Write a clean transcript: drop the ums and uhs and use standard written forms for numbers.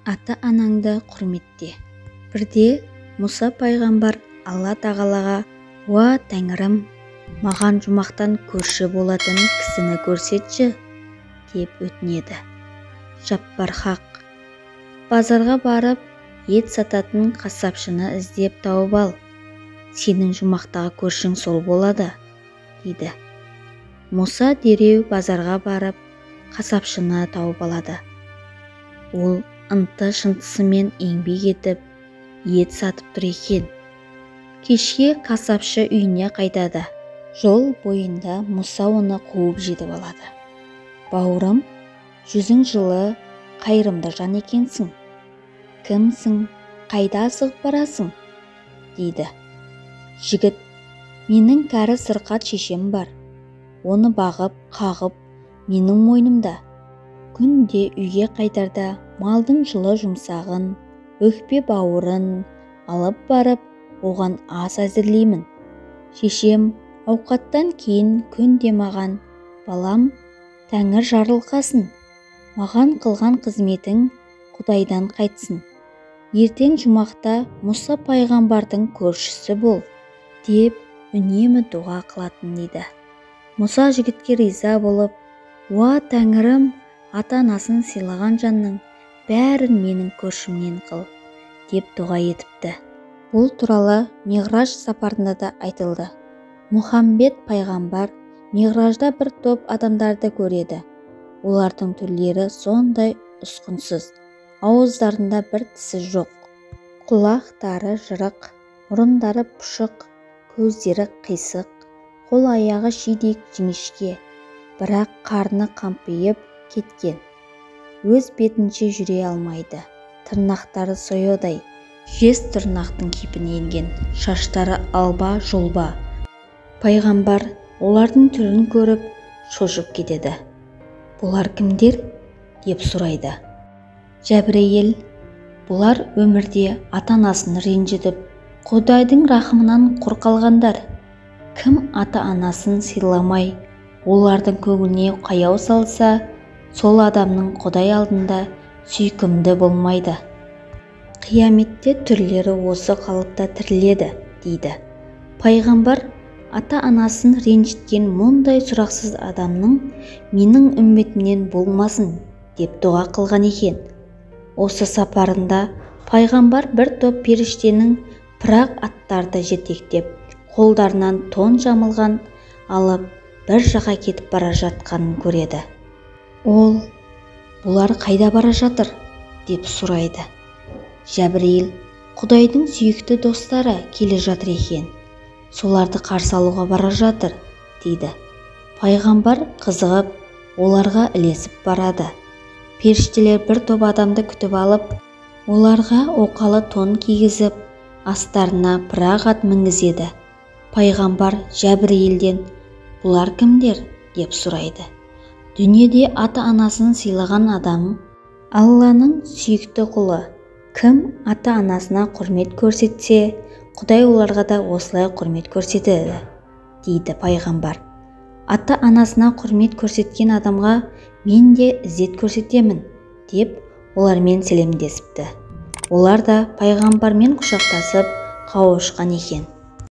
Ата-анаңды құрметте. Бірде Мұса пайғамбар Алла тағалаға: «Уа тәңірім, маған жұмақтан көрші болатын кісіні көрсетші», деп өтінеді. Жаппар хақ: «Базарға барып, ет сататын қасапшыны іздеп тауып ал. Сенің жұмақтағы көршің сол болады», дейді. Мұса дереу базарға барып, қасапшыны тауып алады. Ол ынты-шынтысымен еңбек етіп, ет сатып тұр екен. Кешке қасапшы үйіне қайтады. Жол бойында Мұса оны қуып жетіп алады. «Бауырым, жүзің жылы, қайырымды жан екенсің. Кімсің, қайда асығып барасың?» дейді. Жігіт: «Менің кәрі сырқат шешем бар. Оны бағып, қағып, менің мойнымда. Күнде үйге қайтарда малдың жылы жұмсағын, өкпе бауырын алып барып, оған ас әзірлеймін. Шешем ауқаттан кейін күнде маған: «Балам, тәңір жарылқасын, маған қылған қызметің Құдайдан қайтсын. Ертең жұмақта Мұса пайғамбардың көршісі бол», деп үнемі дұға қылатын дейді. Мұса жігітке риза болып: «Уа тәңірім, ата-анасын сыйлаған жанның бәрін менің көршімнен қыл», деп дұға етіпті. Бұл туралы Миғраж сапарында да айтылды. Мұхаммед пайғамбар Миғражда бір топ адамдарды көреді. Олардың түрлері сондай ұсқынсыз, ауыздарында бір тісі жоқ, құлақтары жырық, мұрындары пұшық, көздері қисық, қол-аяғы шидей жіңішке, бірақ қарны қампиып кеткен. Өз бетінше жүре алмайды, тырнақтары сояудай, жез тырнақтың кейпіне енген, шаштары алба-жұлба. Пайғамбар олардың түрін көріп, шошып кетеді. «Бұлар кімдер?» деп сұрайды. Жәбірейіл: «Бұлар өмірде ата-анасын ренжітіп, Құдайдың рахымынан құр қалғандар. Кім ата-анасын сыйламай, олардың көңіліне қаяу салса, сол адамның Құдай алдында сүйкімді болмайды. Қияметте түрлері осы қалыпта тіріледі», дейді. Пайғамбар: «Ата-анасын ренжіткен мұндай сұрақсыз адамның менің үмбетімнен болмасын», деп дұға қылған екен. Осы сапарында пайғамбар бір топ періштенің пырақ аттарды жетектеп, қолдарынан тон жамылған алып, бір жаққа кетіп бара жатқанын көреді. Ол: «Бұлар қайда бара жатыр?» деп сұрайды. Жәбірейіл: «Құдайдың сүйікті достары келе жатыр екен, соларды қарсы алуға бара жатыр», дейді. Пайғамбар қызығып, оларға ілесіп барады. Періштелер бір топ адамды күтіп алып, оларға оқалы тон кигізіп, астарына пырақ ат мінгізеді. Пайғамбар Жәбірейілден: «Бұлар кімдер?» деп сұрайды. «Дүниеде ата-анасын сыйлаған адам Алланың сүйікті құлы. Кім ата-анасына құрмет көрсетсе, Құдай оларға да осылай құрмет көрсетеді», дейді пайғамбар. «Ата-анасына құрмет көрсеткен адамға мен де ізет көрсетемін», деп олармен сәлемдесіпті. Олар да пайғамбармен құшақтасып қауышқан екен.